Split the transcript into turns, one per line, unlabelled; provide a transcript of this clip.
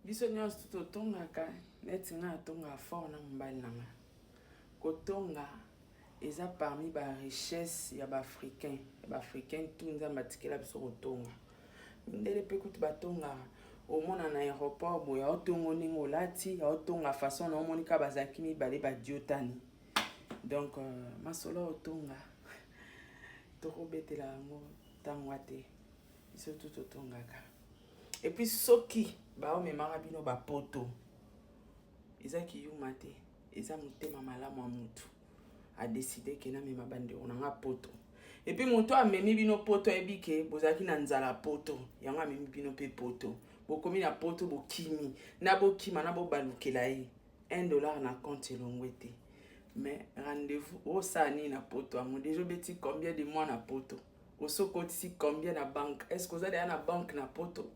Biso nyonso totongaka neti nga natongaka fort na mobali na nga. Kotonga eza parmi ba richesse ya ba africain, ya ba africain tout. Nzambe atikela biso kotonga. Mindele mpe kutu batongaka. Omona na aéroport boye, aotongo ndenge olati, aotonga façon na omoni kaka bazalaki mibale badiotani. Donc masolo otonga, tokobetela yango ntango te. Biso tu totongaka. Et puis soki baomemaka bino bapoto, eza kiyuma te, eza motema malamu ya mutu adécider ke namema bandeko na nga poto. Et puis moto amemi bino poto, ayebi ke bozalaki na nzala poto, yango amemi bino mpe poto. Bokomi na poto, bokimi na bokima na bobalukela ye 1 dollar na compte elongwe te. Mais rendez-vous, osala nini na poto yango? Déjà obeti combien de mois na poto? Osokotisi combien na banque? Est ce que oza deya na banque na poto?